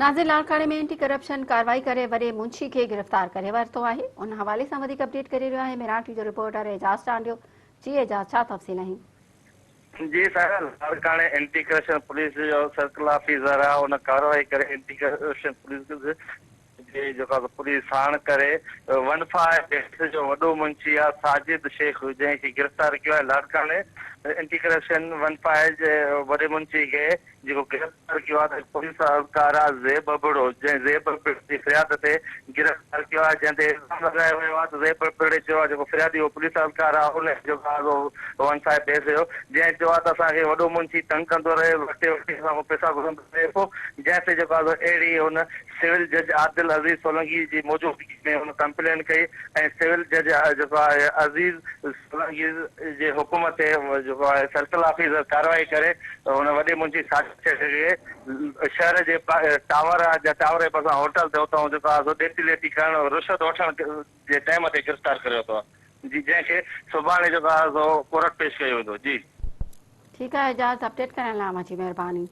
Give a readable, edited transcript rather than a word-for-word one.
ناظر لاڙڪاڻي ۾ anti corruption ڪارروائي ڪري وڏي منشي کي گرفتار ڪري ورتو آهي ان حوالي سان وڌيڪ اپڊيٽ ڪري رهيو آهي ميران ٽي جو رپورٽر اعجاز چانڊيو جي اعجاز ڇا تفصيل آهن. جي سر لاڙڪاڻي اينٽي ڪرپشن پوليس جو سرڪل آفيسر آهي ان ڪارروائي ڪري اينٽي ڪرپشن پوليس جي جيڪا پوليس ساڻ ڪري ون فائيو ايس جو وڏو منشي آهي ساجد شيخ جنهن کي گرفتار ڪيو آهي لاڙڪاڻي اينٽي ڪرپشن ون فائيو جي وڏي منشي کي جيڪو گرفتار ڪيو آهي ته پوليس اهلڪار زيب ابڙو جنهن زيب ابڙي جي فرياد تي گرفتار ڪيو آهي جنهن تي الزام لڳايو ويو آهي ته زيب ابڙي چيو آهي جيڪو فريادي اهو پوليس اهلڪار آهي ان جيڪو آهي سو ون صاحب بيس هيو جنهن چيو آهي ته اسان کي وڏو منشي تنگ ڪندو رهيو وٺي وٺي اسان کان پئسا گهرندو رهي پيو جنهن تي جيڪو آهي سو اهڙي هن سول جج عادل عزيز سولنگي جي موجودگي ۾ هن ڪمپلين ڪئي ۽ سول جج جيڪو آهي عزيز سولنگي جي حڪم تي جيڪو آهي سرڪل آفيسر ڪارروائي ڪري هن وڏي منشي ساجد شيخ کي شهر جي ٽاور جا ٽاور جي ڀرسان هوٽل تي اتان جيڪو آهي سو ڏيتي ليتي ڪرڻ رشوت وٺڻ جي ٽائيم تي گرفتار ڪري ورتو آهي جي جنهن کي سڀاڻي جيڪو آهي سو ڪورٽ پيش ڪيو ويندو جي. ٺيڪ آهي اعجاز اپڊيٽ ڪرڻ لاء اوهان جي مهرباني.